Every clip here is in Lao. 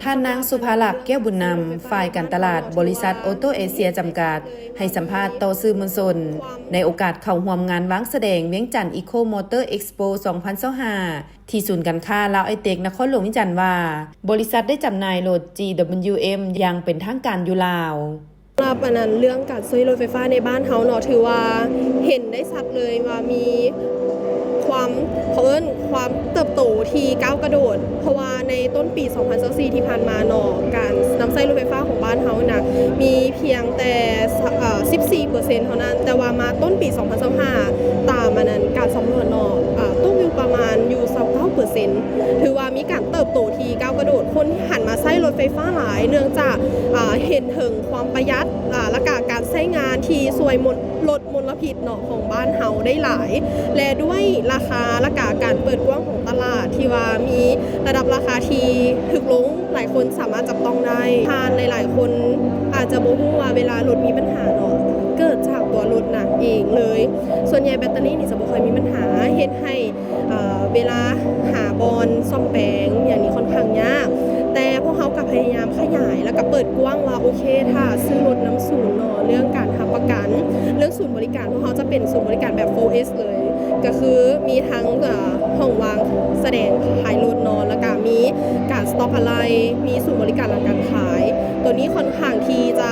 ທ່ານນາງ ສຸພາລັກ ແກ້ວບຸນນຳ ຝ່າຍການຕະຫຼາດ ບໍລິສັດ ໂອໂຕເອເຊຍ ຈຳກັດ ໃຫ້ສຳພາດຕໍ່ສື່ມວນຊົນ ໃນໂອກາດເຂົ້າຮ່ວມງານວາງສະແດງ ວຽງຈັນ ອີໂຄ ມໍເຕີ ເອັກສໂປ ສອງພັນຊາວຫ້າ ທີ່ສູນການຄ້າລາວໄອເຕັກ ນະຄອນຫຼວງວຽງຈັນວ່າ ບໍລິສັດໄດ້ຈຳໜ່າຍລົດ ຈີ ດັບເບິນຢູ ເອັມ ຢ່າງເປັນທາງການຢູ່ລາວ. ສຳລັບອັນນັ້ນ ເລື່ອງການໃຊ້ລົດໄຟຟ້າໃນບ້ານເຮົາເນາະ ຖືວ່າເຫັນໄດ້ຊັດເລີຍວ່າມີຄວາມ ເຂົາເອີ້ນຄວາມເຕີບໂຕທີ່ກ້າວກະໂດດ ເພາະວ່າໃນຕົ້ນປີສອງພັນຊາວສີ່ທີ່ຜ່ານມາເນາະ ການນຳໃຊ້ລົດໄຟຟ້າຂອງບ້ານເຮົານະ ມີພຽງແຕ່ ເອີ່ ສິບສີ່ເປີເຊັນເທົ່ານັ້ນ ແຕ່ວ່າມາຕົ້ນປີສອງພັນຊາວຫ້າ ຕາມອັນນັ້ນການສຳຫຼວດເນາະ ເອີ່ ຕົກຢູ່ປະມານຢູ່ຊາວເກົ້າເປີເຊັນ ຖືວ່າມີການເຕີບໂຕທີ່ກ້າວກະໂດດ ຄົນຫັນມາໃຊ້ລົດໄຟຟ້າຫຼາຍ ເນື່ອງຈາກ ເອີ່ ເຫັນເຖິງຄວາມປະຢັດ ອ່າ ແລະກະການໃຊ້ງານທີ່ຊ່ວຍມົນ ລົດມົນລະພິດເນາະຂອງບ້ານເຮົາໄດ້ຫຼາຍ ແລະດ້ວຍລາຄາ ແລະກະການເປີດກວ້າງຂອງຕະຫຼາດທີ່ວ່າມີລະດັບລາຄາທີ່ຖືກລົງ ຫຼາຍຄົນສາມາດຈັບຕ້ອງໄດ້. ທ່ານຫຼາຍໆຄົນອາດຈະບໍ່ຮູ້ວ່າເວລາລົດມີບັນຫາເນາະ ເກີດຈາກຕົວລົດນະເອງເລີຍ. ສ່ວນໃຫຍ່ແບັດເຕີຣີນີ້ຈະບໍ່ຄ່ອຍມີບັນຫາ ເຮັດໃຫ້ ເອີ່ ເວລາຫາບ່ອນສ້ອມແປງຫຍັງນີ້ຄ່ອນຂ້າງຍາກ ແຕ່ພວກເຮົາກໍພະຍາຍາມຂະຫຍາຍ ແລ້ວກໍເປີດກວ້າງວ່າ ໂອເຄ ຖ້າຊື້ລົດນຳສູນເນາະ ເລື່ອງການຮັບປະກັນ ເລື່ອງສູນບໍລິການ ພວກເຮົາຈະເປັນສູນບໍລິການແບບ ໂຟເອັສ ເລີຍ ກໍຄືມີທັງ ເອີ່ ຫ້ອງວາງສະແດງຂາຍລົດເນາະ ແລ້ວກໍມີການສະຕັອກອະໄຫຼ່ ມີສູນບໍລິການຫຼັງການຂາຍ ໂຕນີ້ຄ່ອນຂ້າງທີ່ຈະ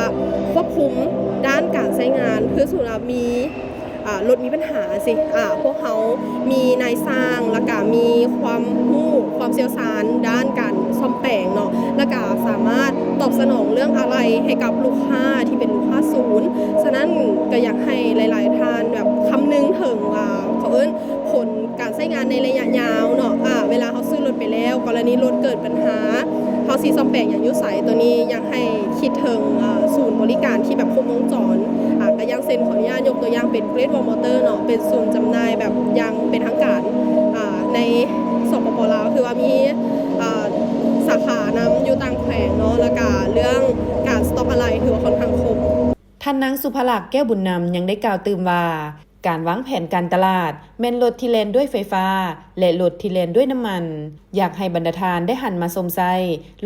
ຄວບຄຸມດ້ານການໃຊ້ງານ ຄືສົມມຸດວ່າມີ ອ່າ ລົດມີບັນຫາຊິ ອ່າ ພວກເຮົາມີນາຍຊ່າງ ແລ້ວກະມີຄວາມຮູ້ ຄວາມຊ່ຽວຊານດ້ານການສ້ອມແປງເນາະ ແລ້ວກະສາມາດຕອບສະໜອງເລື່ອງອາໄຫຼ່ໃຫ້ກັບລູກຄ້າທີ່ເປັນລູກຄ້າສູນ. ສະນັ້ນກະຢາກໃຫ້ຫຼາຍໆທ່ານແບບຄຳນຶງເຖິງ ອ່າ ເຂົາເອີ້ນຜົນການໃຊ້ງານໃນໄລຍະຍາວເນາະ ອ່າ ເວລາເຮົາຊື້ລົດໄປແລ້ວ ກໍລະນີລົດເກີດ ບັນຫາ ເຮົາຊິສ້ອມແປງຫຍັງຢູ່ໃສ ໂຕນີ້ຢາກໃຫ້ຄິດເຖິງ ເອີ່ ສູນບໍລິການທີ່ແບບຄົບວົງຈອນ ອາ ກະຢ່າງເຊັ່ນ ຂໍອະນຸຍາດຍົກຕົວຢ່າງເປັນ Great Wall Motor ເນາະ ເປັນສູນຈຳໜ່າຍແບບຢ່າງເປັນທາງການ ອາ ໃນ ສປປ ລາວ ຄືວ່າມີ ອາ ສາຂານຳຢູ່ຕ່າງແຂວງເນາະ ແລ້ວກະເລື່ອງການສະຕັອກອະໄຫຼ່ຖືວ່າຄ່ອນຂ້າງຄົບ. ທ່ານນາງ ສຸພາລັກ ແກ້ວບຸນນຳ ຍັງໄດ້ກ່າວຕື່ມວ່າ ການວາງແຜນການຕະຫຼາດ ແມ່ນລົດທີ່ແລ່ນດ້ວຍໄຟຟ້າ ແລະ ລົດທີ່ແລ່ນດ້ວຍນ້ຳມັນ. ຢາກໃຫ້ບັນດາທ່ານໄດ້ຫັນມາຊົມໃຊ້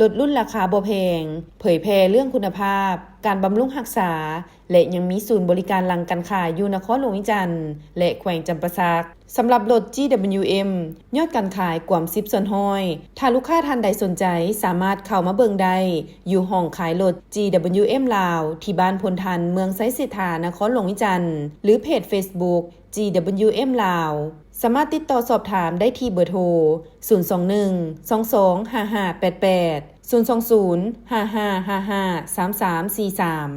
ລົດລຸ້ນລາຄາບໍ່ແພງ, ເຜີຍແຜ່ເລື່ອງຄຸນນະພາບ, ການບຳລຸງຮັກສາ ແລະ ຍັງມີສູນບໍລິການຫຼັງການຂາຍຢູ່ນະຄອນຫຼວງວຽງຈັນ ແລະ ແຂວງຈຳປາສັກ. ສຳລັບລົດ ຈີ ດັບເບິນຢູ ເອັມ ຍອດການຂາຍກວມສິບສ່ວນຮ້ອຍ. ຖ້າລູກຄ້າທ່ານໃດສົນໃຈ ສາມາດເຂົ້າມາເບິ່ງໄດ້ ຢູ່ຫ້ອງຂາຍລົດ ຈີ ດັບເບິນຢູ ເອັມ ລາວ ທີ່ບ້ານໂພນທັນ ເມືອງໄຊເສດຖາ ນະຄອນຫຼວງວຽງຈັນ ຫຼື ເພຈເຟສບຸກ ຈີ ດັບເບິນຢູ ເອັມ ລາວ. ສາມາດຕິດຕໍ່ສອບຖາມໄດ້ທີ່ເບີໂທ ສູນສອງໜຶ່ງ ສອງສອງ ຫ້າຫ້າແປດແປດ, ສູນສອງສູນ ຫ້າຫ້າຫ້າຫ້າ ສາມສາມສີ່ສາມ.